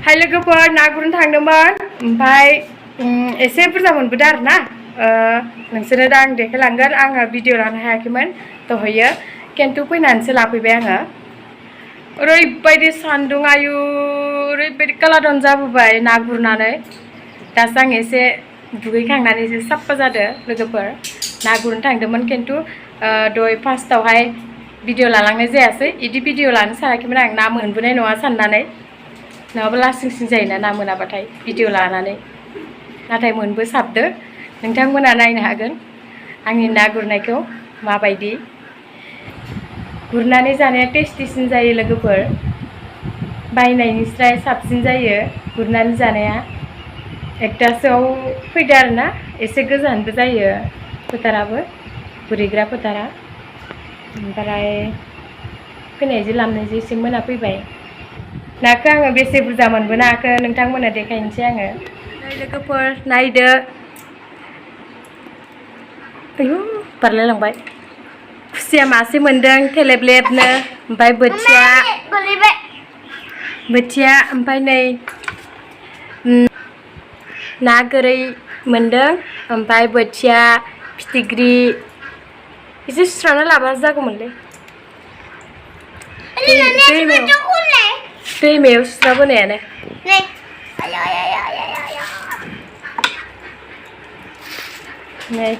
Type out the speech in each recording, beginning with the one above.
हाय लोगोफोर ना गुरनो थांदोंमोन ओमफ्राय एसे बुरजा मोनबोदों आरो ना नोंसोरनो दा आं देखायलांगोन आङो भिडिअ लानो हायाखैमोन दहायो खिन्थु फैनानैसो लाफैबाय आङो ओरैबायदि सान्दुं आयु ओरैबायदि कालादान जाबोबाय ना गुरनानै दासो आं एसे दुगैखांनानैसो साफा जादों लोगोफोर ना गुरनो थांदोंमोन खिन्थु दहाय फार्स्टआवहाय भिडिअ लालांनाय जायासै इदि भिडिअ लानो सानाखैमोन आं ना मोनबोनाय नङा साननानै नङाबा लासिं सिं जायोना ना मोनाबाथाय भिडिअ लानानै नाथाय मोनबोसाबदो नोंथांमोना नायनो हागोन आंनि ना गुरनायखौ माबायदि गुरनानै जानाया टेस्टिसिन जायो लोगोफोर बायनायनिस्राय साबसिन जायो गुरनानै जानाया एकटासोआव फैदो आरोना एसे गोजानबो जायो फोथाराबो गुरहैग्रा फोथारा ओमफ्राय फैनायजों लाबोनायजों एसे मोना फैबाय नाखौ आङो बेसे बुरजा मोनबोनाखो नोंथांमोननो देखायनोसै आङो लोगोफोर नायदो आयु बारलायलांबाय खुसिया मासे मोनदों थेलेबलेबनो ओमफ्राय बोथिया ओमफ्राय नै ना गोरै मोनदों ओमफ्राय बोथिया फिथिख्रि एसे सुस्राना लाबा जागौमोनलै दैमायाव सुस्राबोनायानो नै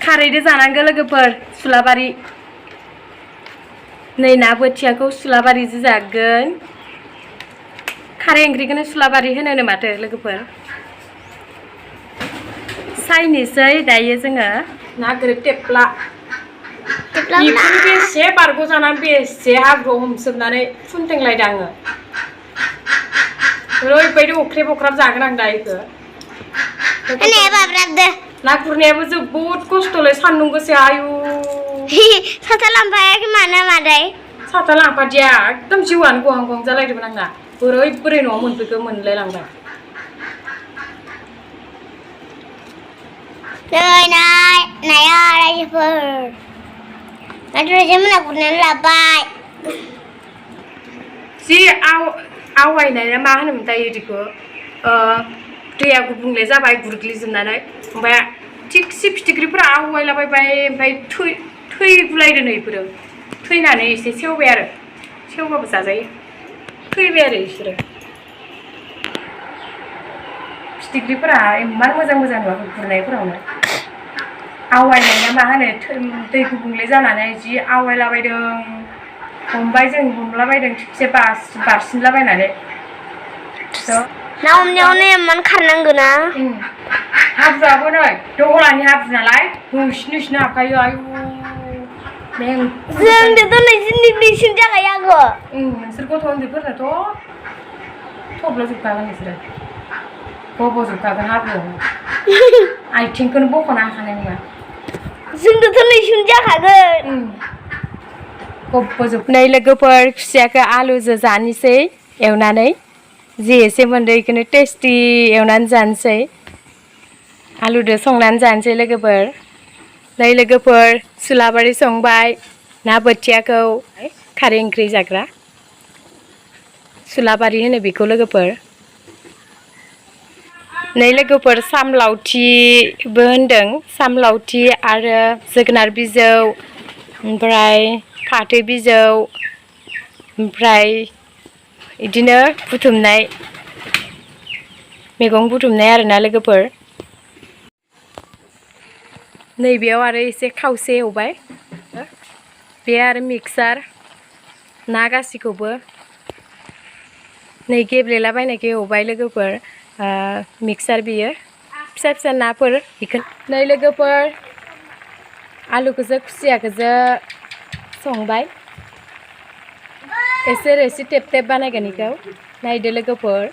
खारैदो जानांगौ लोगोफोर सुलाबारि नै ना बोथियाखौ सुलाबारिजों जागोन खारै ओंख्रिखौनो सुलाबारि होनो माथो लोगोफोर सायनोसै दायो जोङो ना गोरै थेफ्ला बेसे बारग' जानानै बेसे हाब्रुआव हमसोबनानै फुनथेंलायदों आङो ओरैबायदि अख्रेब अख्राब जागोन आं दा बेखौ ना गुरनायाबो जोबोद खस्थ'लै सान्दुं गोसा आयु साथा लांफायाखै मानो मादै साथा लांफादिया एकदम जिउआनो गहां गहां जालायदोंमोन आंना बोरै न'आव मोनफैखो मोनलायलांबाय नाया रायजोफोर मोना गुरनानै लाबाय जि आवगायनाया मा होनोमोनथाय इदिखौ दैया गुबुंले जाबाय गुरग्लिजोबनानै ओमफ्राय थिगसे फिथिख्रिफोरा आवगायलाबायबाय ओमफ्राय थैगुलायदों इफोरो थैनानै एसे सेवबाय आरो सेवबाबो जाजायो थैबाय आरो बिसोरो फिथिख्रिफोरा इमान मोजां नुवाखै गुरनायफोरावनो आवगायनाया मा होनो दै गुबुंले जानानै जि आवगायलाबायदों हमबाय जों हमलाबायदों थिगसे बारसिनलाबायनानै ना हमनायावनो इमान खारनांगौ ना हाब्रुआबो नै दहलानि हाब्रु नालाय होसिनो हाबखायो आयु जोंनोथ' नोंसिन जाखायो आगो नोंसोर गथ' उन्दैफोरनोथ' थब्ल'जोबखागोन नोंसोरो गब'जोबखागोन हाब्रुआव आथिंखौनो बख'नो हाखानाय नङा जोंनोथ' नोंसिन जाखागोन गब'जोबनाय लोगोफोर खुसियाखौ आलुजों जानोसै एवनानै जि एसे मोनदों बेखौनो टेस्टि एवनानै जानोसै आलुजों संनानै जानोसै लोगोफोर नै लोगोफोर सुलाबारि संबाय ना बोथियाखौ खारै ओंख्रि जाग्रा सुलाबारि होनो बेखौ लोगोफोर नै लोगोफोर सामलावथिबो होनदों सामलावथि आरो जोगोनार बिजौ ओमफ्राय फाथो बिजौ ओमफ्राय बिदिनो बुथुमनाय मैगं बुथुमनाय आरोना लोगोफोर नैबेयाव आरो एसे खावसे एवबाय बे आरो मिक्सार ना गासिखौबो नै गेब्लेलाबायनायखौ एवबाय लोगोफोर मिक्सार बियो फिसा फिसा नाफोर बेखौ नै लोगोफोर आलुखौसो खुसियाखौसो संबाय एसे रोसि टेब टेब बानायगोन बेखौ नायदो लोगोफोर